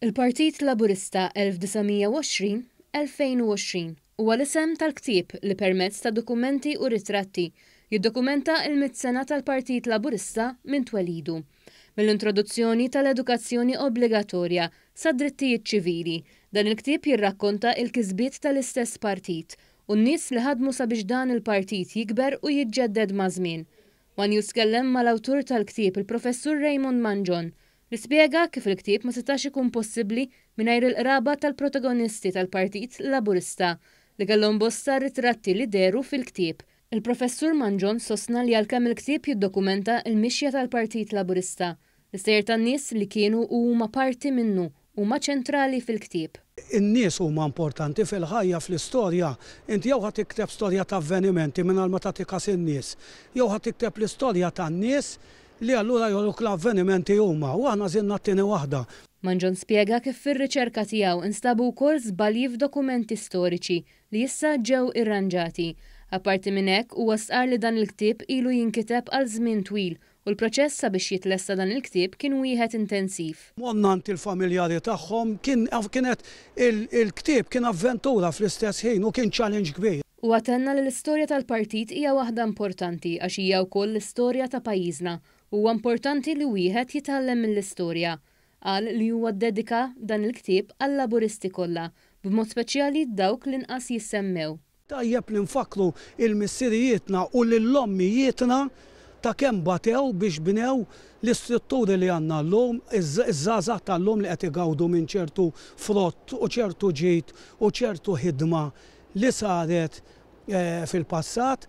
Il-Partit Laburista 1920, 2020 huwa l-isem tal-ktieb li permezz ta' dokumenti u ritratti jiddokumenta l-mitt sena tal-Partit Laburista minn twelidu. Mill-introduzzjoni tal-edukazzjoni obbligatorja sad-drittijiet ċivili, dan il-ktieb jirrakkonta l-kisbiet tal-istess partit u n-nies li ħadmu sabiex dan il-partit jikber u jiġġedded maż-żmien. One News tkellem mal-awtur tal-ktieb il-Professur Raymond Mangion li spjega kif il-ktieb ma setax ikun possibbli mingħajr il-qraba tal-protagonisti tal-Partit Laburista, li kellhom bosta ritratti li dehru fil-ktieb. Il-Professur Mangion sostna li għalkemm il-ktieb jiddokumenta l-mixja tal-Partit Laburista, l-istejjer tan-nies li kienu u huma parti minnu huma ċentrali fil-ktieb. In-nies huma importanti fil-ħajja, fl-istorja. Inti jew ħa tikteb storja ta' avvenimenti mingħajr ma tagħti kas in-nies, jew ħa tikteb l-istorja tan-nies li allura juruk l-avvenimenti huma, u aħna għażilna t-tieni waħda. Mangion spjega kif fir-riċerka tiegħu nstabu wkoll żbalji f'dokumenti storiċi li issa ġew irranġati. Apparti minn hekk, huwa stqarr li dan il-ktieb ilu jinkiteb għal żmien twil u l-proċess sabiex jitlesta dan il-ktieb kien wieħed intensiv. Morna għand il-familjari tagħhom, kien kienet il-ktieb kien avventura fl-istess ħin u kien challenge kbir. Huwa tenna li l-istorja tal-partit hija waħda importanti għax hija wkoll l-istorja ta' pajjiżna u huwa importanti li wieħed jitgħallem mill-istorja. Qal li huwa ddedika dan il-ktieb għal-Laburisti kollha, b'mod speċjali dawk l-inqas jissemmew. Tajjeb li nfakkru il-missirijietna u lill-ommijietna ta' kemm batew biex bnew l-istrutturi li għandna llum, iż-żgħażagħ tal-lum li qed igawdu minn ċertu frott u ċertu ġid u ċertu ħidma li saret fil-passat.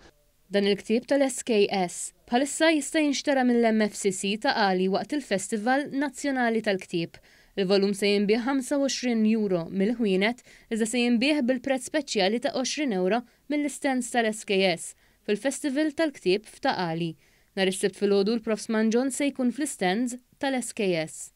Dan il-ktieb tal-SKS, bħalissa jista' jinxtara mill-MFCC Ta' Qali waqt il-Festival Nazzjonali tal-Ktieb. Il-volum se jinbiegħ 25 euro mill-ħwienet iżda se jinbiegħ bil-prezz speċjali ta' 20 euro mill-istands tal-SKS fil-Festival tal-Ktieb f'Ta' Qali. Nhar is-Sibt filgħodu l-Profs Mangion se jkun fl-istands tal-SKS.